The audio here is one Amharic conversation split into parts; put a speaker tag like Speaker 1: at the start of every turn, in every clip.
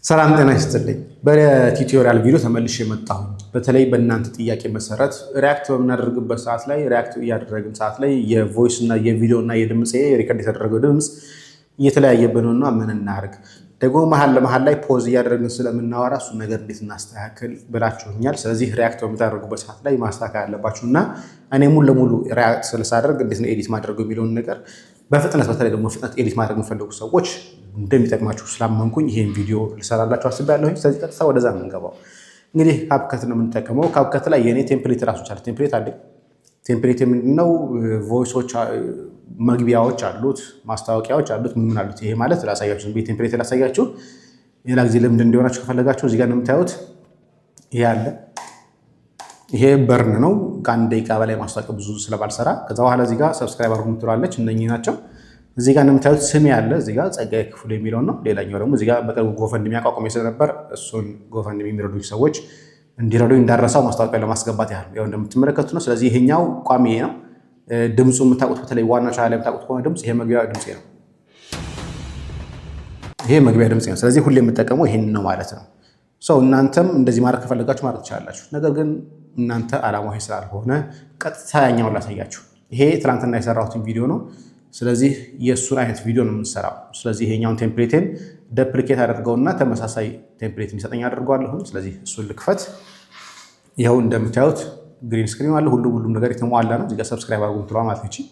Speaker 1: ሰላም ጤና ይስጥልኝ። በ tutorial ቪዲዮ ተመልሼ የመጣሁ በተለይ በእናንተ ጥያቄ መሰረት react በምናደርግበት ሰዓት ላይ፣ react እያደረግን ሰዓት ላይ የ voice እና የቪዲዮ እና የድምፅ record የተደረገው ድምፅ እየተለያየብን ነውና ምን እናድርግ? ደግሞ መሀል ለመሀል ላይ pause እያደረግን ስለምናወራ እሱን ነገር እንዴት እናስተካክል ብላችሁኛል። ስለዚህ react በምታደርጉበት ሰዓት ላይ ማስተካከል ያለባችሁ እና እኔ ሙሉ ለሙሉ react ስለሳደርግ እንዴት ነው edit ማድረገው የሚለውን ነገር በፍጥነት፣ በተለይ ደግሞ በፍጥነት edit ማድረግ የሚፈልጉ ሰዎች እንደሚጠቅማችሁ ስላመንኩኝ ይሄን ቪዲዮ ልሰራላችሁ አስቤያለሁኝ። ስለዚህ ቀጥታ ወደዛ ነው የምንገባው። እንግዲህ CapCut ነው የምንጠቀመው። CapCut ላይ የእኔ template ራሱ ቻለ template አለኝ። Template ምንድነው? Voice ኦች መግቢያዎች አሉት፣ ማስታወቂያዎች አሉት፣ ምን ምን አሉት። ይሄ ማለት ላሳያችሁ፣ ዝም ብዬ template ላሳያችሁ። ሌላ ጊዜ ልምድ እንዲሆናችሁ ከፈለጋችሁ እዚህ ጋር እንደምታዩት ይሄ አለ። ይሄ burn ነው። ከ1 ደቂቃ በላይ ማስታወቂያ ብዙ ስለባልሰራ። ከዛ በኋላ እዚህ ጋር subscribe አድርጉ የምትለዋለች፣ እነኚህ ናቸው። እዚህ ጋር እንደምታዩት ስሜ አለ። እዚህ ጋር ጸጋዬ ክፍሉ የሚለውን ነው። ሌላኛው ደግሞ እዚህ ጋር በቅርቡ GoFundMe አቋቁሜ ስለነበር እሱን GoFundMe የሚረዱኝ ሰዎች እንዲረዱኝ እንዳረሳው ማስታወቂያ ለማስገባት ያህል ያው እንደምትመለከቱት ነው። ስለዚህ ይሄኛው ቋሚ ነው። ድምፁ የምታውቁት፣ በተለይ ዋናው ቻናል ላይ የምታውቁት ከሆነ ድምፅ ይሄ መግቢያ ድምፄ ነው። ይሄ መግቢያ ድምፅ ነው። ስለዚህ ሁሌ የምጠቀመው ይሄን ነው ማለት ነው። So እናንተም እንደዚህ ማድረግ ከፈለጋችሁ ማድረግ ትችላላችሁ። ነገር ግን እናንተ አላማው ይሄ ስላልሆነ ቀጥታ ያኛውን ላሳያችሁ። ይሄ ትናንትና የሰራሁትን ቪዲዮ ነው። ስለዚህ የእሱን አይነት ቪዲዮ ነው የምንሰራው። ስለዚህ ይሄኛውን template ኤን duplicate አደርገውና ተመሳሳይ template እንዲሰጠኝ አደርገዋለሁ። ስለዚህ እሱን ልክፈት። ይኸው እንደምታዩት green screen አለ። ሁሉም ሁሉም ነገር የተሟላ ነው። እዚጋ subscribe አድርጉ የምትለዋ ማለት ነው።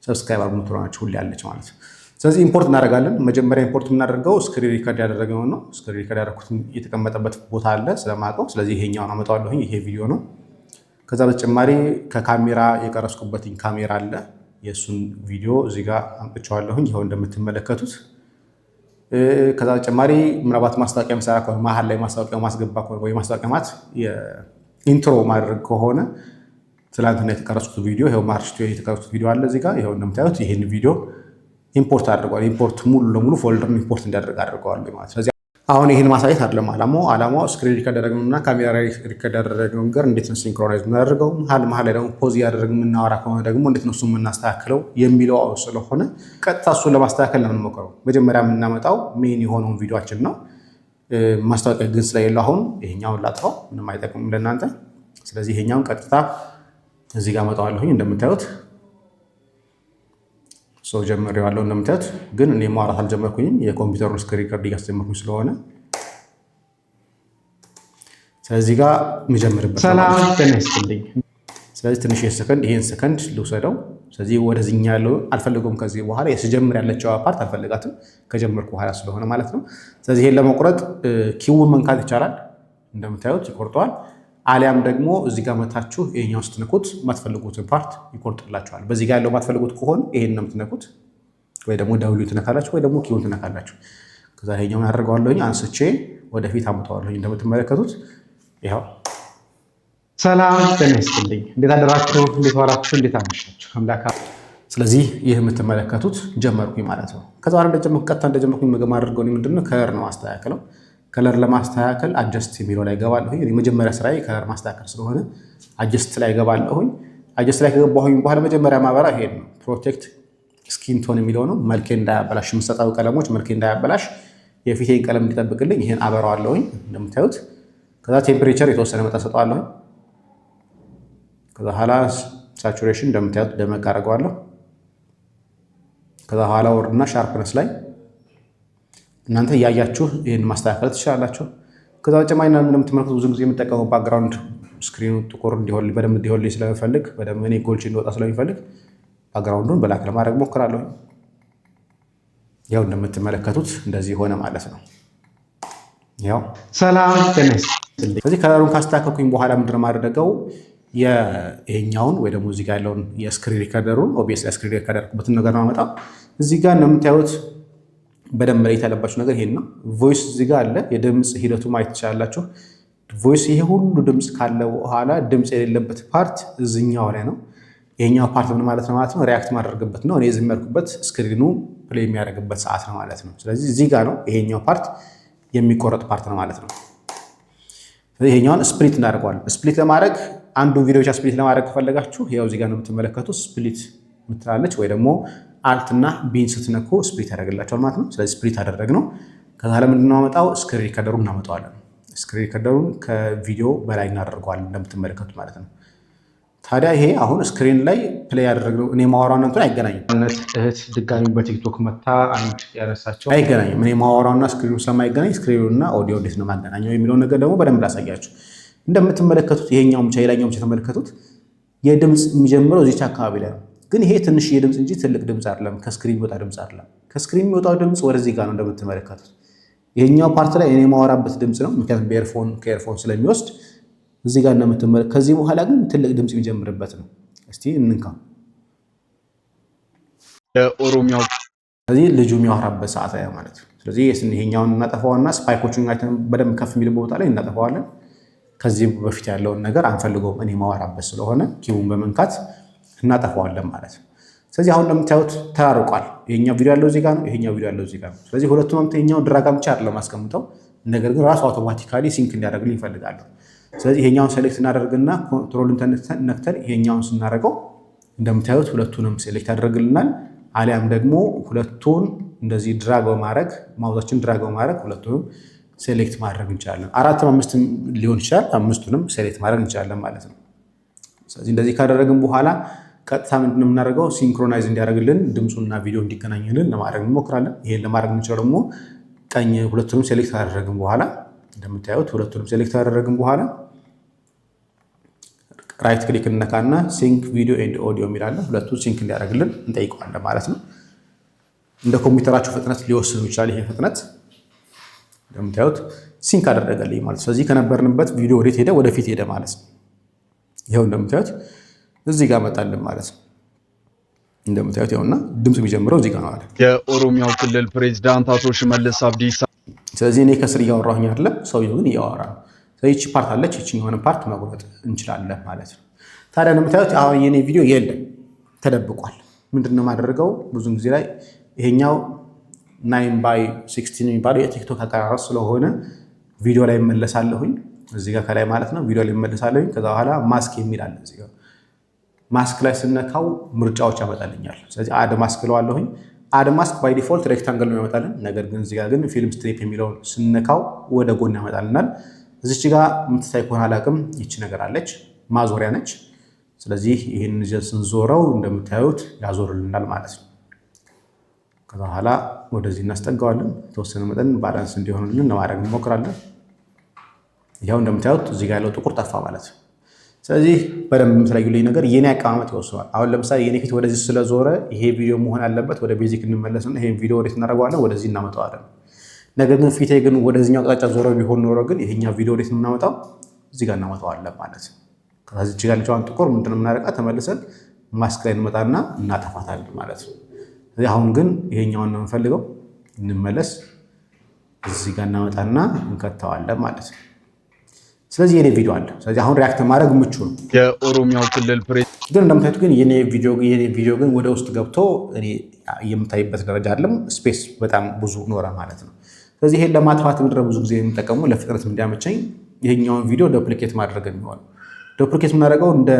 Speaker 1: Subscribe አድርጉ የምትለዋ ናቸው ሁሌ ያለች ማለት ነው። ስለዚህ import እናደርጋለን። መጀመሪያ import የምናደርገው screen record ያደረግነውን ነው። Screen record ያደረኩት የተቀመጠበት ቦታ አለ ስለማውቀው፣ ስለዚህ ይሄኛውን አመጣዋለሁኝ። ይሄ ቪዲዮ ነው። ከዛ በተጨማሪ ከካሜራ የቀረጽኩበትኝ ካሜራ አለ። የእሱን ቪዲዮ እዚህ ጋር አምጥቼዋለሁኝ። ይኸው እንደምትመለከቱት። ከዛ በተጨማሪ ምናልባት ማስታወቂያ ምሰራ ከሆነ፣ መሀል ላይ ማስታወቂያ ማስገባ ከሆነ ወይ ማስታወቂያ ማለት intro ማድረግ ከሆነ ትላንትና የተቀረጽኩት ቪዲዮ ይኸው March የተቀረጽኩት ቪዲዮ አለ እዚህ ጋር። ይኸው እንደምታዩት ይህን ቪዲዮ import አድርጓል። Import ሙሉ ለሙሉ folder ን import እንዲያደርግ አድርገዋል ማለት። ስለዚህ አሁን ይህን ማሳየት አይደለም አላማው። አላማው screen record ያደረግነው እና ካሜራ record ያደረግነው ነገር እንዴት ነው synchronize የምናደርገው፣ መሀል መሀል ላይ ደግሞ pause እያደረግን የምናወራ ከሆነ ደግሞ እንዴት ነው እሱ የምናስተካክለው የሚለው ስለሆነ ቀጥታ እሱን ለማስተካከል ነው የምንሞክረው። መጀመሪያ የምናመጣው main የሆነውን ቪዲዮችን ነው። ማስታወቂያ ግን ስለሌለው አሁን ይሄኛውን ላጥፋው፣ ምንም አይጠቅምም ለእናንተ። ስለዚህ ይሄኛውን ቀጥታ እዚህ ጋር አመጣዋለሁኝ። እንደምታዩት so ጀምሬዋለሁ። እንደምታዩት ግን እኔ ማውራት አልጀመርኩኝም። የኮምፒውተሩን screen record እያስጀመርኩኝ ስለሆነ ስለዚህ ጋር የምጀምርበት።
Speaker 2: ሰላም ጤና ይስጥልኝ።
Speaker 1: ስለዚህ ትንሽ ሰከንድ፣ ይሄን ሰከንድ ልውሰደው። ስለዚህ ወደዚህኛ ያለው አልፈልገውም። ከዚህ በኋላ የስጀምር ያለችው part አልፈልጋትም፣ ከጀመርኩ በኋላ ስለሆነ ማለት ነው። ስለዚህ ይሄን ለመቁረጥ Q ውን መንካት ይቻላል። እንደምታዩት ይቆርጠዋል። አሊያም ደግሞ እዚህ ጋር መታችሁ ይሄኛው ስትነኩት የማትፈልጉትን part ይቆርጥላችኋል። በዚህ ጋር ያለው የማትፈልጉት ከሆነ ይሄን ነው የምትነኩት፣ ወይ ደግሞ W ትነካላችሁ፣ ወይ ደግሞ Q ን ትነካላችሁ። ከዛ ይሄኛውን አደርገዋለሁኝ፣ አንስቼ ወደፊት አምጠዋለሁኝ። እንደምትመለከቱት ይኸው።
Speaker 2: ሰላም ጤና ይስጥልኝ። እንዴት አደራችሁ? እንዴት ዋላችሁ? እንዴት አመሻችሁ? አምላክ
Speaker 1: ስለዚህ ይህ የምትመለከቱት ጀመርኩኝ ማለት ነው። ከዛ በኋላ እንደጀመርኩ፣ ቀጥታ እንደጀመርኩኝ ምግብ አድርገው ምንድነው color ነው ማስተካከለው። Color ለማስተካከል adjust የሚለው ላይ ገባለሁኝ። የመጀመሪያ ስራዬ color ማስተካከል ስለሆነ adjust ላይ ገባለሁኝ። Adjust ላይ ከገባሁኝ በኋላ መጀመሪያ ማበራ ይሄን ነው፣ protect skin tone የሚለው ነው። መልኬ እንዳያበላሽ፣ የምሰጠው ቀለሞች መልኬ እንዳያበላሽ፣ የፊቴን ቀለም እንዲጠብቅልኝ ይሄን አበራዋለሁኝ እንደምታዩት። ከዛ temperature የተወሰነ መጠን ሰጠዋለሁኝ። ከዛ ኋላ saturation እንደምታዩት ደመቅ አደርገዋለሁ። ከዛ ኋላ ወርድና sharpness ላይ እናንተ እያያችሁ ይህን ማስተካከል ትችላላችሁ። ከዛ በተጨማሪ እንደምትመለከቱት ብዙ ጊዜ የምጠቀመው background screen ኑ ጥቁር እንዲሆን፣ በደንብ እንዲሆን ስለምፈልግ፣ በደንብ እኔ ጎልቼ እንዲወጣ ስለሚፈልግ background ኡን black ለማድረግ ሞክራለሁ። ያው እንደምትመለከቱት እንደዚህ ሆነ ማለት ነው። ያው
Speaker 2: ሰላም ጤና ይስጥልኝ።
Speaker 1: ስለዚህ color ኡን ካስተካከልኩኝ በኋላ ምንድን ነው የማደርገው? ይሄኛውን ወይ ደግሞ እዚህ ጋር ያለውን የ screen recorder ኡን፣ OBS ላይ screen recorder ያደረኩበትን ነገር ነው የማመጣው። እዚህ ጋር እንደምታዩት በደንብ መለየት ያለባችሁ ነገር ይሄን ነው። Voice እዚህ ጋር አለ። የድምፅ ሂደቱ ማየት ትችላላችሁ። Voice ይሄ ሁሉ ድምፅ ካለ በኋላ ድምፅ የሌለበት part እዚኛው ላይ ነው። ይሄኛው part ምን ማለት ነው? React ማደርግበት ነው። እኔ ዝም ያልኩበት screen ኑ play የሚያደርግበት ሰዓት ነው ማለት ነው። ስለዚህ እዚህ ጋር ነው፣ ይሄኛው part የሚቆረጥ part ነው ማለት ነው። ስለዚህ ይሄኛውን split እናደርገዋለን። Split ለማድረግ፣ አንዱን ቪዲዮ ብቻ split ለማድረግ ከፈለጋችሁ ያው እዚህ ጋር ነው የምትመለከቱት split ምትላለች፣ ወይ ደግሞ Alt እና B ን ስትነኩ split ያደርግላችኋል ማለት ነው። ስለዚህ split አደረግነው። ከዛ ለምንድን ነው የማመጣው? Screen recorder ኡን እናመጣዋለን። Screen recorder ኡን ከቪዲዮ በላይ እናደርገዋለን እንደምትመለከቱት ማለት ነው። ታዲያ ይሄ አሁን screen ላይ play ያደረግነው እኔ ማወራውና እንትን አይገናኝም።
Speaker 2: እህት ድጋሚ በቲክቶክ መታ አንድ ያነሳቸው
Speaker 1: አይገናኝም። እኔ ማወራውና screen ኡ ስለማይገናኝ screen ኡና audio እንዴት ነው ማገናኘው የሚለውን ነገር ደግሞ በደንብ ላሳያችሁ። እንደምትመለከቱት ይሄኛው ብቻ የላይኛው ብቻ ተመለከቱት። የድምፅ የሚጀምረው እዚች አካባቢ ላይ ነው። ግን ይሄ ትንሽ የድምፅ እንጂ ትልቅ ድምፅ አይደለም። ከ screen የሚወጣ ድምፅ አይደለም። ከ screen የሚወጣው ድምፅ ወደዚህ ጋር ነው እንደምትመለከቱት። ይሄኛው part ላይ እኔ የማወራበት ድምፅ ነው። ምክንያቱም በ earphone ከ earphone ስለሚወስድ እዚህ ጋር እንደምትመለከቱት። ከዚህ በኋላ ግን ትልቅ ድምፅ የሚጀምርበት ነው። እስቲ እንንካ።
Speaker 3: የኦሮሚያው
Speaker 1: ስለዚህ ልጁ የሚያወራበት ሰዓት ላይ ማለት ነው። ስለዚህ ይሄኛውን እናጠፋዋና spike ኦቹን አይተን በደንብ ከፍ የሚልበት ቦታ ላይ እናጠፋዋለን። ከዚህ በፊት ያለውን ነገር አንፈልገውም፣ እኔ ማወራበት ስለሆነ cube ኡን በመንካት እናጠፋዋለን ማለት ነው። ስለዚህ አሁን እንደምታዩት ተራርቋል። ይሄኛው ቪዲዮ ያለው እዚህ ጋር ነው፣ ይሄኛው ቪዲዮ ያለው እዚህ ጋር ነው። ስለዚህ ሁለቱም ይሄኛው drag አምጥቼ አይደለም አስቀምጠው፣ ነገር ግን ራሱ automatically sync እንዲያደርግልኝ ይፈልጋለሁ። ስለዚህ ይሄኛውን select እናደርግና control ነክተን ይሄኛውን ስናደርገው እንደምታዩት ሁለቱንም select ያደርግልናል። አሊያም ደግሞ ሁለቱን እንደዚህ drag በማድረግ mouse ኣችን drag በማድረግ ሁለቱንም select ማድረግ እንችላለን። አራትም አምስትም ሊሆን ይችላል። አምስቱንም select ማድረግ እንችላለን ማለት ነው። ስለዚህ እንደዚህ ካደረግን በኋላ ቀጥታ ምንድን ነው የምናደርገው? Synchronize እንዲያደርግልን ድምፁና ቪዲዮ እንዲገናኝልን ለማድረግ እንሞክራለን። ይሄን ለማድረግ የምንችለው ደግሞ ቀኝ ሁለቱንም select ካደረግን በኋላ፣ እንደምታዩት ሁለቱንም select ካደረግን በኋላ right click እንነካና sync video and audio የሚል አለ። ሁለቱን sync እንዲያደርግልን እንጠይቀዋለን ማለት ነው። እንደ ኮምፒውተራችሁ ፍጥነት ሊወስኑ ይችላል። ይሄ ፍጥነት እንደምታዩት sync አደረገልኝ ማለት ነው። ስለዚህ ከነበርንበት ቪዲዮ ወዴት ሄደ? ወደፊት ሄደ ማለት ነው። ይኸው እንደምታዩት እዚህ ጋር መጣልን ማለት ነው። እንደምታዩት ይኸውና ድምፅ የሚጀምረው እዚህ ጋር ነው አለ።
Speaker 3: የኦሮሚያው ክልል ፕሬዚዳንት አቶ ሽመልስ አብዲሳ
Speaker 1: ስለዚህ እኔ ከስር እያወራሁኝ አይደለም፣ ሰውየው ግን እያወራ ነው። ስለዚህ ይቺ part አለች፣ ይቺን part መቁረጥ እንችላለን ማለት ነው። ታዲያ እንደምታዩት አሁን የኔ ቪዲዮ የለም፣ ተደብቋል። ምንድን ነው የማደርገው? ብዙን ጊዜ ላይ ይሄኛው 9:16 የሚባለው የቲክቶክ አቀራረጽ ስለሆነ ቪዲዮ ላይ እመለሳለሁኝ፣ እዚህ ጋር ከላይ ማለት ነው። ቪዲዮ ላይ እመለሳለሁኝ። ከዛ በኋላ ማስክ የሚል አለ እዚህ ጋር። ማስክ ላይ ስነካው ምርጫዎች ያመጣልኛል። ስለዚህ add mask እለዋለሁኝ። Add mask by default rectangle ነው ያመጣልን። ነገር ግን እዚህ ጋር ግን film strip የሚለውን ስነካው ወደ ጎን ያመጣልናል። እዚች ጋር የምትታይ ከሆነ አላውቅም፣ ይቺ ነገር አለች፣ ማዞሪያ ነች። ስለዚህ ይህን ስንዞረው እንደምታዩት ያዞርልናል ማለት ነው። ከዛ በኋላ ወደዚህ እናስጠጋዋለን። የተወሰነ መጠን balance እንዲሆንልን ለማድረግ እንሞክራለን። ይኸው እንደምታዩት እዚህ ጋር ያለው ጥቁር ጠፋ ማለት ነው። ስለዚህ በደንብ የምትለዩልኝ ነገር የኔ አቀማመጥ ይወስነዋል። አሁን ለምሳሌ የኔ ፊት ወደዚህ ስለዞረ ይሄ ቪዲዮ መሆን ያለበት ወደ basic እንመለስና ይሄን ቪዲዮ ወዴት እናደርገዋለን? ወደዚህ እናመጣዋለን። ነገር ግን ፊቴ ግን ወደዚህኛው አቅጣጫ ዞረ ቢሆን ኖሮ ግን ይሄኛው ቪዲዮ ወዴት የምናመጣው? እዚህ ጋር እናመጣዋለን ማለት ነው። ከዚህ ጋር ያለችዋን ጥቁር ምንድን ነው የምናደርጋት? ተመልሰን ማስክ ላይ እንመጣና እናጠፋታለን ማለት ነው። ስለዚህ አሁን ግን ይሄኛውን ነው የምንፈልገው። እንመለስ፣ እዚህ ጋር እናመጣና እንከተዋለን ማለት ነው። ስለዚህ የኔ ቪዲዮ አለ። ስለዚህ አሁን react ማድረግ ምቹ ነው።
Speaker 3: የኦሮሚያው ክልል
Speaker 1: ግን እንደምታዩት ግን የኔ ቪዲዮ ግን ወደ ውስጥ ገብቶ እኔ የምታይበት ደረጃ አይደለም። Space በጣም ብዙ ኖረ ማለት ነው። ስለዚህ ይሄን ለማጥፋት ምድረ ብዙ ጊዜ የምጠቀሙ ለፍጥነት እንዲያመቸኝ ይሄኛውን ቪዲዮ duplicate ማድረግ የሚሆነው duplicate የምናደርገው እንደ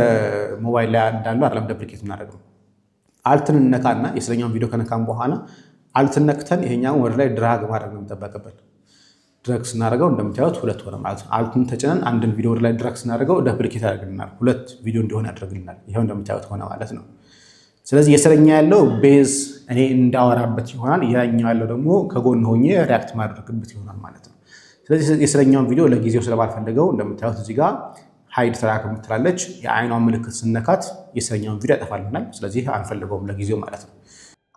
Speaker 1: ሞባይል ላይ እንዳለው አይደለም። Duplicate የምናደርገው Alt ን እነካና የስለኛውን ቪዲዮ ከነካም በኋላ Alt ን ነክተን ይሄኛውን ወደ ላይ drag ማድረግ ነው የሚጠበቅብን። Drag ስናደርገው እንደምታዩት ሁለት ሆነ ማለት ነው። Alt ን ተጭነን አንድን ቪዲዮ ወደ ላይ drag ስናደርገው duplicate ያደርግልናል። ሁለት ቪዲዮ እንዲሆን ያደርግልናል። ይኸው እንደምታዩት ሆነ ማለት ነው። ስለዚህ የስረኛ ያለው base እኔ እንዳወራበት ይሆናል። ያኛው ያለው ደግሞ ከጎን ሆኜ react ማድረግበት ይሆናል ማለት ነው። ስለዚህ የስረኛውን ቪዲዮ ለጊዜው ስለማልፈልገው እንደምታዩት እዚህ ጋር hide track የምትላለች የአይኗን ምልክት ስነካት የስረኛውን ቪዲዮ ያጠፋልናል። ስለዚህ አንፈልገውም ለጊዜው ማለት ነው።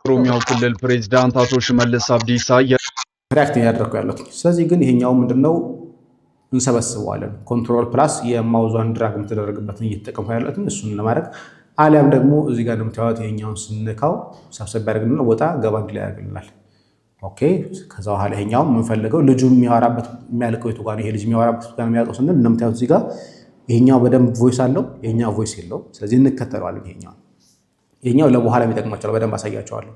Speaker 3: የኦሮሚያው ክልል ፕሬዚዳንት አቶ ሽመልስ አብዲሳ
Speaker 1: React ያደረግኩ ያለሁት። ስለዚህ ግን ይሄኛው ምንድነው እንሰበስበዋለን። Control plus የ mouse ኧን drag የምትደረግበትን እየተጠቀምኩ ያለሁትን እሱን ለማድረግ አሊያም ደግሞ እዚህ ጋር እንደምታዩት ይሄኛውን ስንነካው ሰብሰብ ያደርግልናል፣ ወጣ ገባ እንዲል ያደርግልናል። Okay፣ ከዛ በኋላ ይሄኛው የምንፈልገው ልጁ የሚያወራበት የሚያልቀው የቱ ጋር ነው? ይሄ ልጅ የሚያወራበት ጋር ነው የሚያልቀው ስንል እንደምታዩት እዚህ ጋር ይሄኛው በደንብ voice አለው፣ ይሄኛው voice የለውም። ስለዚህ እንከተለዋለን። ይሄኛው ለበኋላ የሚጠቅማቸዋል፣ በደንብ አሳያቸዋለሁ።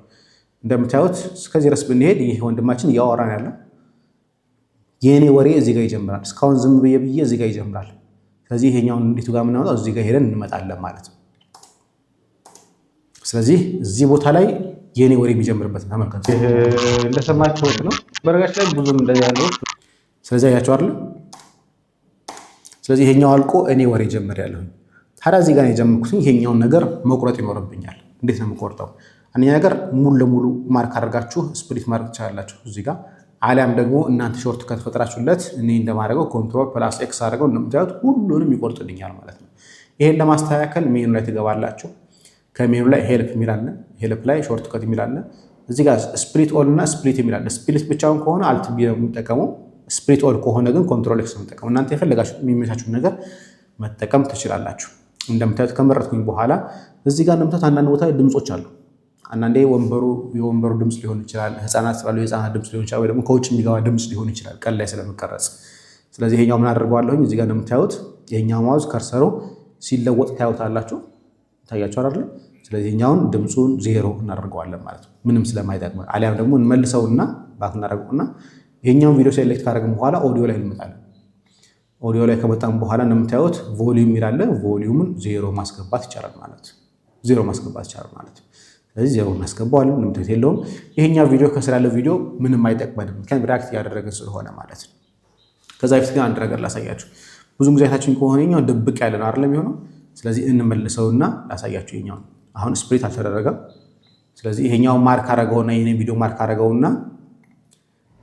Speaker 1: እንደምታዩት እስከዚህ ድረስ ብንሄድ ይህ ወንድማችን እያወራን ያለው የእኔ ወሬ እዚህ ጋር ይጀምራል። እስካሁን ዝም ብዬ ብዬ እዚህ ጋር ይጀምራል። ስለዚህ ይሄኛውን እንዴቱ ጋር የምናመጣው እዚህ ጋር ሄደን እንመጣለን ማለት ነው። ስለዚህ እዚህ ቦታ ላይ የእኔ ወሬ የሚጀምርበት ተመልከቱ።
Speaker 2: እንደሰማችሁት ነው። በነገራችን ላይ ብዙም እንደዚህ ያለው
Speaker 1: ስለዚህ አያችሁ አይደል? ስለዚህ ይሄኛው አልቆ እኔ ወሬ ጀምሬያለሁኝ። ታዲያ እዚህ ጋር የጀመርኩትን ይሄኛውን ነገር መቁረጥ ይኖርብኛል። እንዴት ነው የምቆርጠው? አንደኛ ነገር ሙሉ ለሙሉ mark አድርጋችሁ split ማድረግ ትችላላችሁ እዚህ ጋር፣ አሊያም ደግሞ እናንተ shortcut ፈጥራችሁለት እኔ እንደማደርገው control plus X አድርገው እንደምታዩት ሁሉንም ይቆርጥልኛል ማለት ነው። ይሄን ለማስተካከል ሜኑ ላይ ትገባላችሁ። ከሜኑ ላይ help የሚል አለ። Help ላይ shortcut የሚል አለ። እዚህ ጋር split all እና split የሚል አለ። Split ብቻውን ከሆነ alt B ነው የምንጠቀመው። Split all ከሆነ ግን control X ነው የምንጠቀመው። እናንተ የፈለጋችሁ የሚመቻችሁን ነገር መጠቀም ትችላላችሁ። እንደምታዩት ከመረጥኩኝ በኋላ እዚህ ጋር እንደምታዩት አንዳንድ ቦታ ላይ ድምፆች አሉ። አንዳንዴ የወንበሩ ድምፅ ሊሆን ይችላል፣ ህፃናት ስላሉ የህፃናት ድምፅ ሊሆን ይችላል፣ ወይ ደግሞ ከውጭ የሚገባ ድምፅ ሊሆን ይችላል ቀን ላይ ስለምቀረጽ። ስለዚህ ይሄኛው ምን አደርገዋለሁኝ? እዚህ ጋር እንደምታዩት ይሄኛው mouse cursor ኡ ሲለወጥ ታዩታላችሁ። ታያችኋል አይደል? ስለዚህ ይሄኛውን ድምፁን ዜሮ እናደርገዋለን ማለት ነው፣ ምንም ስለማይጠቅም። አሊያም ደግሞ እንመልሰውና back እናደርገውና ይሄኛውን ቪዲዮ select ካደረግን በኋላ ኦዲዮ ላይ እንመጣለን። ኦዲዮ ላይ ከመጣን በኋላ እንደምታዩት volume ይላል። Volume ን ዜሮ ማስገባት ይቻላል ማለት ነው። ዜሮ ማስገባት ይቻላል ማለት ነው። ስለዚህ ዜሮ እናስገባዋለን። እንደምታዩት የለውም። ይሄኛው ቪዲዮ ከስር ያለው ቪዲዮ ምንም አይጠቅመንም፣ ምክንያቱም react እያደረግን ስለሆነ ማለት ነው። ከዛ በፊት ግን አንድ ነገር ላሳያችሁ። ብዙ ጊዜ አይታችሁኝ ከሆነ ይኸኛው ድብቅ ያለ ነው አይደለም የሚሆነው። ስለዚህ እንመልሰውና ላሳያችሁ። ይሄኛው አሁን split አልተደረገም። ስለዚህ ይሄኛው mark አደረገውና ይሄን ቪዲዮ mark አደረገውና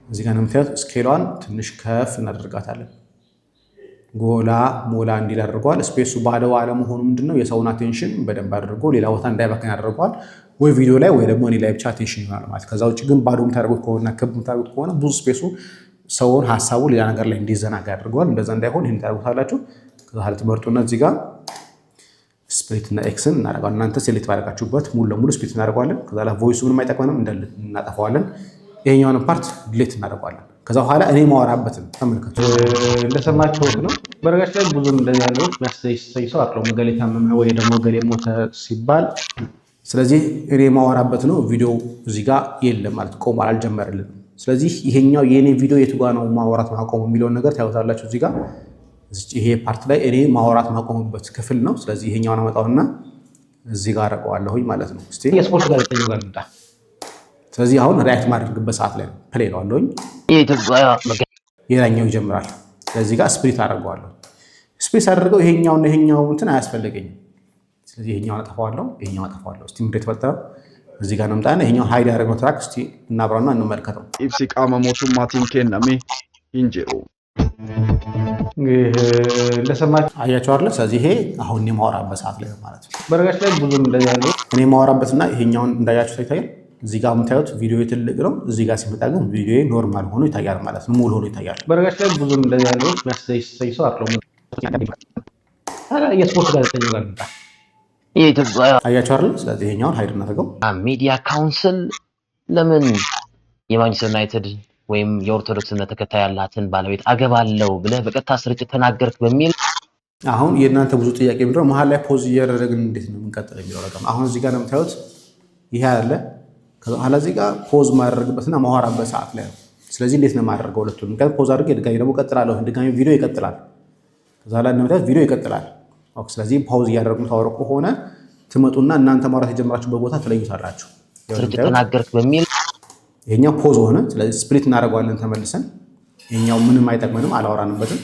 Speaker 1: እዚህ ጋር እንደምታዩት scale ኧን ትንሽ ከፍ እናደርጋታለን። ጎላ ሞላ እንዲል አድርገዋል። Space ኡ ባዶ አለመሆኑ ምንድነው የሰውን attention በደንብ አድርጎ ሌላ ቦታ እንዳይባክን ያደርገዋል። ወይ ቪዲዮ ላይ ወይ ደግሞ እኔ ላይ ብቻ attention ይሆናል ማለት። ከዛ ውጭ ግን ባዶ የምታደርጉት ከሆነና ክብ የምታደርጉት ከሆነ ብዙ space ኡ ሰውን ሀሳቡ ሌላ ነገር ላይ እንዲዘናጋ ያደርገዋል። እንደዛ እንዳይሆን ይህን ታደርጉታላችሁ። ከዛ ኋላ ትመርጡና እዚህ ጋር split እና X ን እናደርገዋለን። እናንተ select ባደረጋችሁበት ሙሉ ለሙሉ split እናደርገዋለን። ከዛ ላይ voice ኡ ምንም አይጠቅመንም እናጠፋዋለን። ይሄኛውን part delete እናደርገዋለን። ከዛ በኋላ እኔ ማወራበትን ተመልከቱ።
Speaker 2: እንደሰማችሁት ነው። በነገራችን ላይ ብዙም እንደዚህ ያለው የሚያሰኝ ሰው አይደለም። እገሌ ታመመ ወይ ደግሞ እገሌ ሞተ ሲባል
Speaker 1: ስለዚህ እኔ ማወራበት ነው። ቪዲዮ እዚህ ጋር የለም ማለት ቆሟል፣ አልጀመረልንም። ስለዚህ ይሄኛው የእኔ ቪዲዮ የቱ ጋር ነው ማውራት ማቆሙ የሚለውን ነገር ታዩታላችሁ። እዚህ ጋር ይሄ part ላይ እኔ ማውራት ማቆምበት ክፍል ነው። ስለዚህ ይሄኛውን አመጣውና እዚህ ጋር አደርገዋለሁኝ ማለት ነው። እስቲ
Speaker 2: የስፖርት ጋዜጠኛው ጋር እንምጣ።
Speaker 1: ስለዚህ አሁን react ማድረግበት ሰዓት ላይ ነው። Play እለዋለሁኝ።
Speaker 4: የኢትዮጵያ
Speaker 1: ሌላኛው ይጀምራል። ስለዚህ ጋር split አደርገዋለሁ። Split አድርገው ይሄኛውን ይሄኛው እንትን አያስፈልገኝም። ስለዚህ ይሄኛውን አጠፋዋለሁ፣ ይሄኛውን አጠፋዋለሁ። እስቲ ምንድን የተፈጠረው እዚህ ጋር እንምጣና ይሄኛውን hide ያደረግነው track እስቲ እናብራና እንመልከተው።
Speaker 3: Ibsi qaama mootummaatiin kenname hin jiru.
Speaker 2: እንግዲህ እንደሰማችሁ
Speaker 1: አያችሁ አይደለ? ስለዚህ ይሄ አሁን እኔ የማወራበት ሰዓት ላይ ነው ማለት ነው።
Speaker 2: በነገራችን ላይ ብዙም እንደዚህ ያለው
Speaker 1: እኔ የማወራበትና ይሄኛውን እንዳያችሁ ይታያል። እዚህ ጋር የምታዩት ቪዲዮ ትልቅ ነው። እዚህ ጋር ሲመጣ ግን ቪዲዮ normal ሆኖ ይታያል ማለት ነው። ሙሉ ሆኖ ይታያል።
Speaker 2: በነገራችን ላይ ብዙም እንደዚህ ያለው የሚያሰኝ ሰው አይደለም። የስፖርት ጋዜጠኛው ጋር እንምጣ።
Speaker 4: የኢትዮጵያ
Speaker 1: አያችሁ አይደል? ስለዚህ ይሄኛውን hide እናደርገው።
Speaker 4: ሚዲያ council ለምን የማንቸስተር ዩናይትድ ወይም የኦርቶዶክስ እምነት ተከታይ ያላትን ባለቤት አገባለው ብለህ በቀጥታ ስርጭት ተናገርክ በሚል
Speaker 1: አሁን የእናንተ ብዙ ጥያቄ ምንድነው መሀል ላይ pause እያደረግን እንዴት ነው የምንቀጥለው የሚለው ነገር። አሁን እዚህ ጋር እንደምታዩት ይሄ አለ። ከዛ በኋላ እዚህ ጋር pause ማደርግበትና ማወራበት ሰዓት ላይ ነው። ስለዚህ እንዴት ነው የማደርገው ሁለቱን? ምክንያቱም pause አድርጌ ድጋሚ ደግሞ እቀጥላለሁ። ድጋሚ ቪዲዮ ይቀጥላል። ከዛ ላይ እንደምታዩት ቪዲዮ ይቀጥላል። Okay። ስለዚህ pause እያደረጉ ታወሩ ከሆነ ትመጡና እናንተ ማውራት የጀመራችሁበት ቦታ ትለዩታላችሁ።
Speaker 4: ስርጭት ተናገርክ በሚል
Speaker 1: ይሄኛው pause ሆነ። ስለዚህ split እናደርገዋለን ተመልሰን። ይሄኛው ምንም አይጠቅመንም፣ አላወራንበትም።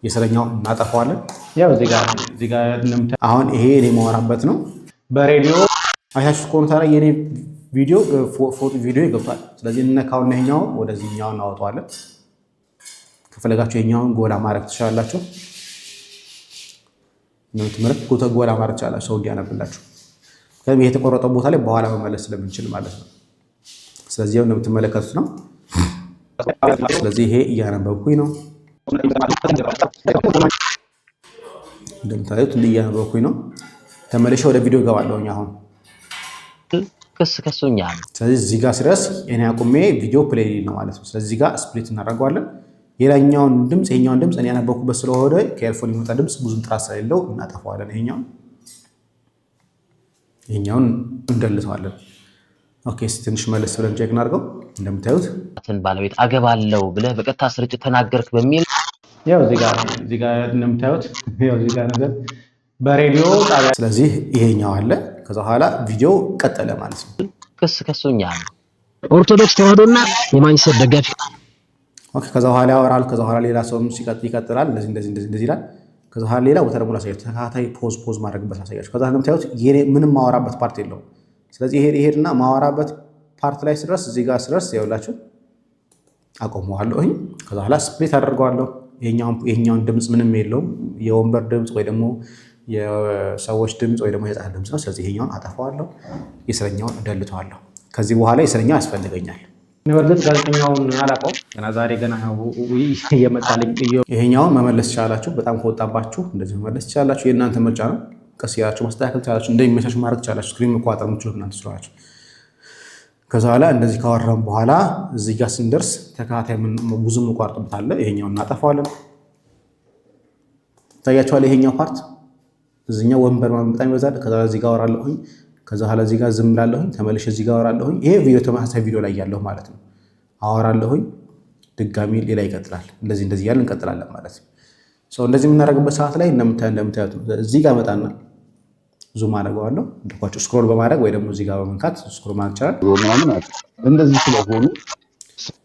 Speaker 1: የስረኛውን እናጠፋዋለን።
Speaker 2: ያው እዚህ ጋር እዚህ ጋር እንደምታዩት
Speaker 1: አሁን ይሄ እኔ የማወራበት ነው።
Speaker 2: በሬዲዮ
Speaker 1: አይታችሁ ከሆነ ታዲያ የኔ ቪዲዮ ፎቶ ቪዲዮ ይገብቷል። ስለዚህ እነካውና ይሄኛው ወደዚህኛው እናወጣዋለን። ከፈለጋችሁ ይሄኛውን ጎላ ማድረግ ትችላላችሁ። እንደምትመለከቱት ጎላ ማድረግ ትችላላችሁ፣ ሰው እንዲያነብላችሁ። ምክንያቱም ይሄ የተቆረጠው ቦታ ላይ በኋላ መመለስ ስለምንችል ማለት ነው። ስለዚህ ያው እንደምትመለከቱት ነው። ስለዚህ ይሄ እያነበብኩኝ ነው። እንደምታዩት እንዲህ እያነበብኩኝ ነው። ተመልሼ ወደ ቪዲዮ እገባለሁኝ አሁን።
Speaker 4: ክስ ከሶኛል።
Speaker 1: ስለዚህ እዚህ ጋር ሲደርስ እኔ አቁሜ ቪዲዮ play ነው ማለት ነው። ስለዚህ እዚህ ጋር split እናደርገዋለን። ሌላኛውን ድምፅ ይሄኛውን ድምፅ እኔ ያነበብኩበት ስለሆነ ከ earphone የሚመጣ ድምፅ ብዙም ጥራት ስለሌለው እናጠፋዋለን። ይሄኛውን እንደልተዋለን። Okay፣ እስኪ ትንሽ መለስ ብለን check እናድርገው። እንደምታዩት
Speaker 4: ባለቤት አገባለው ብለህ በቀጥታ ስርጭት ተናገርክ በሚል
Speaker 2: ያው እዚህ ጋር እንደምታዩት ያው እዚህ ጋር ነገር በሬዲዮ ጣቢያ
Speaker 1: ስለዚህ ይሄኛው አለ። ከዛ በኋላ ቪዲዮ ቀጠለ ማለት ነው።
Speaker 4: ክስ ከሶኛል።
Speaker 5: ኦርቶዶክስ ተዋህዶና የማንቸስተር ደጋፊ።
Speaker 1: Okay፣ ከዛ በኋላ ያወራል። ከዛ በኋላ ሌላ ሰውም ይቀጥላል። እንደዚህ እንደዚህ እንደዚህ እንደዚህ ይላል። ከዛ በኋላ ሌላ ቦታ ደግሞ ላሳያችሁ፣ ተከታታይ pause pause ማድረግበት ላሳያችሁ። ከዛ እንደምታዩት ምንም ማወራበት part የለውም። ስለዚህ ይሄድ ይሄድና ማወራበት part ላይ ስደርስ፣ እዚህ ጋር ስደርስ ያውላችሁ አቆመዋለሁኝ። ከዛ በኋላ split አደርገዋለሁ። ይሄኛውን ድምፅ ምንም የለውም፣ የወንበር ድምፅ ወይ ደግሞ የሰዎች ድምፅ ወይ ደግሞ የህፃን ድምፅ ነው። ስለዚህ ይሄኛውን አጠፋዋለሁ፣ የስረኛውን እደልተዋለሁ። ከዚህ በኋላ የስረኛው ያስፈልገኛል።
Speaker 2: በእርግጥ ጋዜጠኛውን አላውቀውም። ገና ዛሬ ገና እየመጣልኝ።
Speaker 1: ይሄኛውን መመለስ ትችላላችሁ። በጣም ከወጣባችሁ እንደዚህ መመለስ ትችላላችሁ። የእናንተ ምርጫ ነው። ቀስ እያላችሁ ማስተካከል ትችላላችሁ። እንደሚመቻችሁ ማድረግ ትችላላችሁ። Screen መቆጣጠር የምትችሉት እናንተ ስለሆናችሁ። ከዛ በኋላ እንደዚህ ካወራን በኋላ እዚህ ጋር ስንደርስ ተከታታይ ብዙ መቋርጥበት አለ። ይሄኛውን እናጠፋዋለን። ይታያችኋል። ይሄኛው part እዚኛው ወንበር በጣም ይበዛል። ከዛ እዚህ ጋር አወራለሁኝ። ከዛ በኋላ እዚህ ጋር ዝም እላለሁኝ። ተመልሼ እዚህ ጋር አወራለሁኝ። ይሄ ቪዲዮ ተመሳሳይ ቪዲዮ ላይ ያለሁ ማለት ነው። አወራለሁኝ። ድጋሚ ሌላ ይቀጥላል። እንደዚህ እንደዚህ እያልን እንቀጥላለን ማለት ነው። እንደዚህ የምናደርግበት ሰዓት ላይ እንደምታዩት ነው። እዚህ ጋር መጣና zoom አደርገዋለሁ። እንዳልኳችሁ scroll በማድረግ ወይ ደግሞ እዚህ ጋር በመንካት scroll ማድረግ ይቻላል።
Speaker 3: ምናምን እንደዚህ ስለሆኑ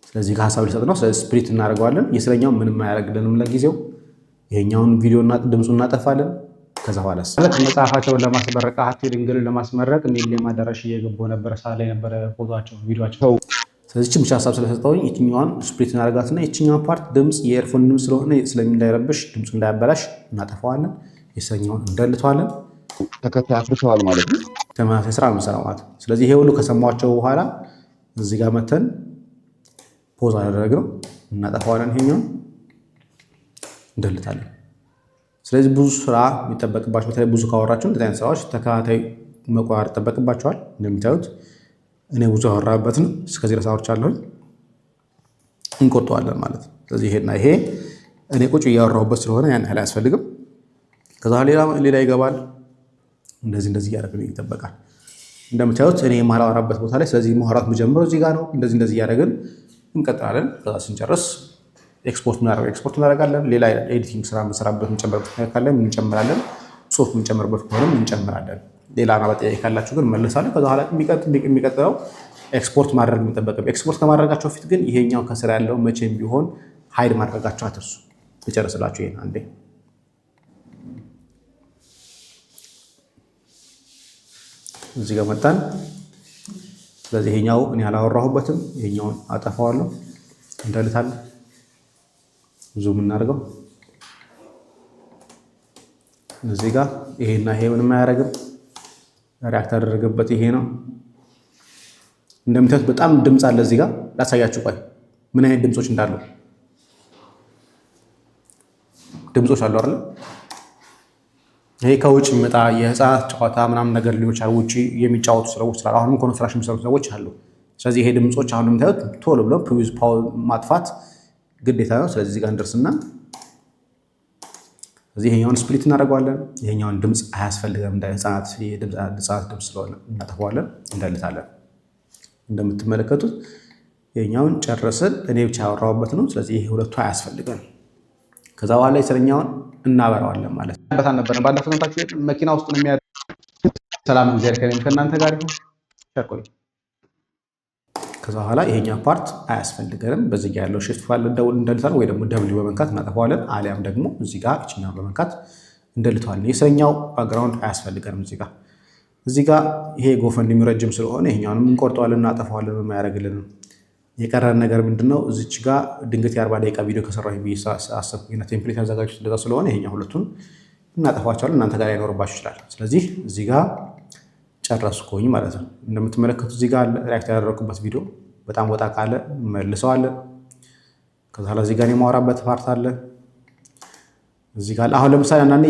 Speaker 1: ስለዚህ ጋር ሀሳብ ሊሰጥ ነው። ስለዚህ split እናደርገዋለን። የስለኛው ምንም አያደርግልንም ለጊዜው። ይሄኛውን ቪዲዮ ድምፁ እናጠፋለን። ከዛ በኋላስ
Speaker 2: ማለት መጽሐፋቸውን ለማስመረቅ፣ ሀቲ ድንግልን ለማስመረቅ ሚሊኒየም አዳራሽ እየገቡ ነበረ። ሰዓት ላይ ነበረ ፎቶቸው፣ ቪዲዮቸው።
Speaker 1: ስለዚህ ብቻ ሀሳብ ስለሰጠውኝ ይችኛዋን split እናደርጋትና ይችኛዋን part ድምፅ የ earphone ድምፅ ስለሆነ ስለሚንዳይረብሽ ድምፁ እንዳያበላሽ እናጠፋዋለን። የስለኛውን እንደልተዋለን።
Speaker 3: ተከታይ አፍርተዋል ማለት ነው።
Speaker 1: ተመሳሳይ ስራ ነው የምንሰራው ማለት ነው። ስለዚህ ይሄ ሁሉ ከሰሟቸው በኋላ እዚህ ጋር መተን pause አደረግነው፣ እናጠፋዋለን። ይሄኛውን እንደልታለን። ስለዚህ ብዙ ስራ የሚጠበቅባቸው፣ በተለይ ብዙ ካወራችሁ እንደዚህ አይነት ስራዎች ተከታታይ መቆራረጥ ይጠበቅባቸዋል። እንደምታዩት እኔ ብዙ ያወራበትን እስከዚህ ድረስ አውርቻለሁኝ። እንቆርጠዋለን ማለት ነው። ስለዚህ ይሄና ይሄ እኔ ቁጭ እያወራሁበት ስለሆነ ያን ያህል አያስፈልግም። ከዛ ሌላ ሌላ ይገባል። እንደዚህ እንደዚህ እያደረግን ይጠበቃል። እንደምታዩት እኔ የማላወራበት ቦታ ላይ፣ ስለዚህ ማውራት የምጀምረው እዚህ ጋር ነው። እንደዚህ እንደዚህ እያደረግን እንቀጥላለን። ከዛ ስንጨርስ ኤክስፖርት ምናደርገው ኤክስፖርት እናደርጋለን። ሌላ editing ስራ የምንሰራበት የምንጨምርበት ካለ እንጨምራለን። ጽሁፍ የምንጨምርበት ከሆነም እንጨምራለን። ሌላ ጥያቄ ካላችሁ ግን መልሳለሁ። ከዛ በኋላ የሚቀጥለው ኤክስፖርት ማድረግ የሚጠበቅም፣ ኤክስፖርት ከማድረጋቸው በፊት ግን ይሄኛው ከስር ያለው መቼም ቢሆን hide ማድረጋቸው አትርሱ። ልጨርስላችሁ ይሄን አንዴ። እዚህ ጋር መጣን። ስለዚህ ይሄኛው እኔ አላወራሁበትም። ይሄኛውን አጠፋዋለሁ፣ እንደልታለን፣ zoom እናድርገው። እዚህ ጋር ይሄና ይሄ ምንም አያደርግም። React ያደረገበት ይሄ ነው። እንደምታዩት በጣም ድምፅ አለ እዚህ ጋር ላሳያችሁ። ቆይ ምን አይነት ድምፆች እንዳሉ፣ ድምፆች አሉ አይደል? ይሄ ከውጭ የሚመጣ የህፃናት ጨዋታ ምናምን ነገር ሊሆን ይችላል። ውጭ የሚጫወቱ ሰዎች ስላሉ፣ አሁንም construction የሚሰሩ ሰዎች አሉ። ስለዚህ ይሄ ድምፆች አሁን እንደምታዩት ቶሎ ብሎ ማጥፋት ግዴታ ነው። ስለዚህ እዚህ ጋር እንደርስና እዚህ ይሄኛውን split እናደርገዋለን። ይሄኛውን ድምፅ አያስፈልገም፣ እንደ ህፃናት ድምፅ ስለሆነ እናጠፋዋለን፣ እንደልታለን። እንደምትመለከቱት ይሄኛውን ጨረስን። እኔ ብቻ ያወራሁበት ነው። ስለዚህ ይሄ ሁለቱ አያስፈልገን። ከዛ በኋላ የስረኛውን እናበራዋለን ማለት ነው።
Speaker 2: በታን ነበር ባለፈው ሰምታችሁ መኪና ውስጥ ነው የሚያ። ሰላም፣ እግዚአብሔር ከእኔም ከእናንተ ጋር ይሁን። ቸር ቆዩ።
Speaker 1: ከዛ በኋላ ይሄኛው part አያስፈልገንም። በዚህ ጋር ያለው shift ፋይል እንደልታለን ወይ ደግሞ W በመንካት እናጠፋዋለን። አሊያም ደግሞ እዚህ ጋር እችኛውን በመንካት እንደልተዋለን። የስረኛው background አያስፈልገንም። እዚህ ጋር ይሄ GoFundMe ረጅም ስለሆነ ይሄኛውንም እንቆርጠዋለን፣ እናጠፋዋለን። የማያደርግልንም የቀረን ነገር ምንድነው? እዚች ጋር ድንገት የ40 ደቂቃ ቪዲዮ ከሰራሁ ብዬ አሰብኩኝና template ያዘጋጁት እንደዛ ስለሆነ ይሄኛው ሁለቱን እናጠፋቸዋለን። እናንተ ጋር ላይኖርባችሁ ይችላል። ስለዚህ እዚህ ጋር ጨረስኩኝ ማለት ነው። እንደምትመለከቱት እዚህ ጋር react ያደረኩበት ቪዲዮ በጣም ወጣ ካለ መልሰዋለን። ከዛ እዚህ ጋር የማወራበት part አለ። እዚህ ጋር አሁን ለምሳሌ አንዳንዴ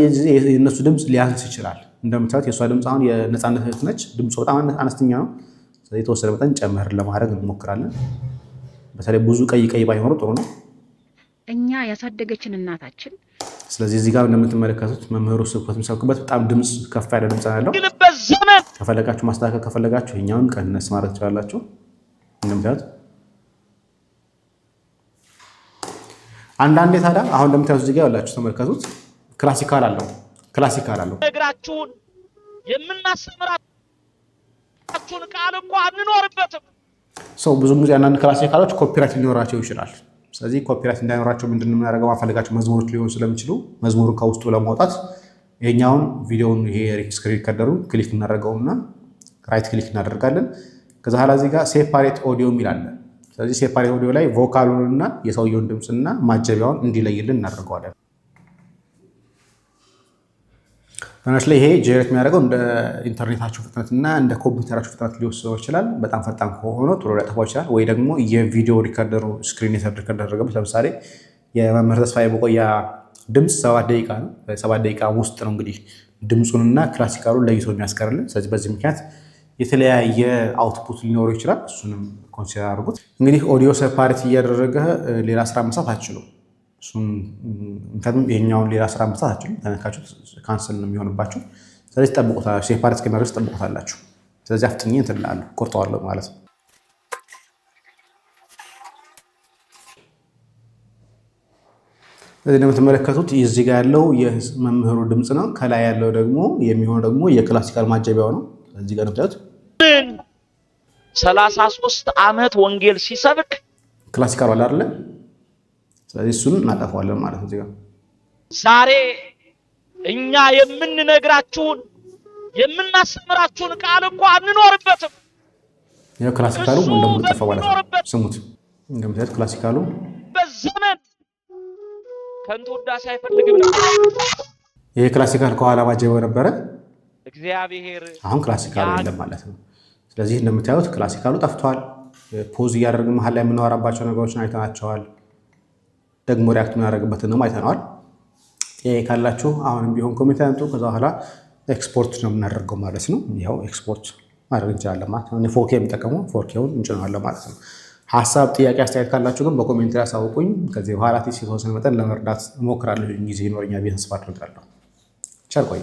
Speaker 1: የእነሱ ድምፅ ሊያንስ ይችላል። እንደምታዩት የእሷ ድምፅ አሁን የነፃነት እህት ነች። ድምፁ በጣም አነስተኛ ነው። ስለዚህ የተወሰነ መጠን ጨመር ለማድረግ እንሞክራለን። በተለይ ብዙ ቀይ ቀይ ባይኖሩ ጥሩ ነው።
Speaker 6: እኛ ያሳደገችን እናታችን
Speaker 1: ስለዚህ እዚህ ጋር እንደምትመለከቱት መምህሩ ስብከት የሚሰብክበት በጣም ድምፅ ከፍ ያለ ድምፅ ያለው፣ ከፈለጋችሁ ማስተካከል ከፈለጋችሁ ይሄኛውን ቀነስ ማድረግ ትችላላችሁ። እንደምታዩት አንዳንዴ ታዲያ አሁን እንደምታዩት እዚህ ጋር ያላችሁ ተመልከቱት፣ classical አለው፣ classical አለው።
Speaker 7: ነግራችሁን የምናስተምራችሁ ቃል እኮ አንኖርበትም።
Speaker 1: So ብዙ ጊዜ አንዳንድ classical ኦች copyright ሊኖራቸው ይችላል። ስለዚህ copyright እንዳይኖራቸው ምንድን ነው የምናደርገው? ማንፈልጋቸው መዝሙሮች ሊሆኑ ስለሚችሉ መዝሙሩን ከውስጡ ለማውጣት ይሄኛውን ቪዲዮውን ይሄ screen recorder ኡ click እናደርገውና right click እናደርጋለን። ከዛ ኋላ እዚህ ጋር separate audio የሚል አለ። ስለዚህ separate audio ላይ vocal ኡንና የሰውየውን ድምፅና ማጀቢያውን እንዲለይልን እናደርገዋለን። በነገራችን ላይ ይሄ generate የሚያደርገው እንደ ኢንተርኔታችሁ ፍጥነትና እንደ ኮምፒውተራችሁ ፍጥነት ሊወስነው ይችላል። በጣም ፈጣን ከሆነ ቶሎ ሊያጠፋው ይችላል። ወይ ደግሞ የቪዲዮ recorder ኡ screen record ያደረገበት፣ ለምሳሌ የመምህር ተስፋዬ መቆያ ድምፅ 7 ደቂቃ ነው። 7 ደቂቃ ውስጥ ነው እንግዲህ ድምፁንና classical ኡን ለይቶ የሚያስቀርልን። ስለዚህ በዚህ ምክንያት የተለያየ output ሊኖረው ይችላል። እሱንም consider አድርጉት። እንግዲህ audio separate እያደረገ ሌላ ስራ መስራት አትችሉም። እሱን ምክንያቱም ይሄኛውን ሌላ ስራ መስራት አትችሉም። ተነካችሁት cancel ነው የሚሆንባችሁ። ስለዚህ ጠብቁታላችሁ፣ separate እስከሚያደርግ ጠብቁታላችሁ። ስለዚህ አፍጥኜ እንትን እላለሁ፣ ቆርጠዋለሁ ማለት ነው። ስለዚህ እንደምትመለከቱት እዚህ ጋር ያለው የመምህሩ ድምፅ ነው። ከላይ ያለው ደግሞ የሚሆነው ደግሞ የ classical ማጀቢያው ነው። እዚህ ጋር እንደምታዩት
Speaker 7: 33 ዓመት ወንጌል ሲሰብክ
Speaker 1: classical ኡ አለ አይደለ? ስለዚህ እሱን እናጠፋዋለን ማለት ነው። እዚህ ጋር
Speaker 7: ዛሬ እኛ የምንነግራችሁን የምናስተምራችሁን ቃል እኮ አንኖርበትም።
Speaker 1: ያው classical ኡ ሙሉ ለሙሉ ጠፋ ማለት ነው። ስሙት፣ እንደምታዩት classical ኡ
Speaker 7: በዘመን ከንቱ ውዳሴ አይፈልግም ነበር።
Speaker 1: ይሄ classical ከኋላ ማጀቢያው ነበረ።
Speaker 7: እግዚአብሔር
Speaker 1: አሁን classical ኡ የለም ማለት ነው። ስለዚህ እንደምታዩት classical ኡ ጠፍቷል። Pause እያደረግን መሀል ላይ የምናወራባቸው ነገሮችን አይተናቸዋል። ደግሞ react የምናደርግበትን ደግሞ አይተነዋል። ጥያቄ ካላችሁ አሁንም ቢሆን comment ያምጡ። ከዛ በኋላ ኤክስፖርት ነው የምናደርገው ማለት ነው። ያው ኤክስፖርት ማድረግ እንችላለን ማለት ነው። 4K የሚጠቀመው 4K ውን እንጭነዋለን ማለት ነው። ሀሳብ፣ ጥያቄ፣ አስተያየት ካላችሁ ግን በ comment ላይ አሳውቁኝ። ከዚህ በኋላ at least የተወሰነ መጠን ለመርዳት እሞክራለሁ። ጊዜ ይኖረኛል ብዬ ተስፋ አድርጋለሁ። ቸር ቆዩ።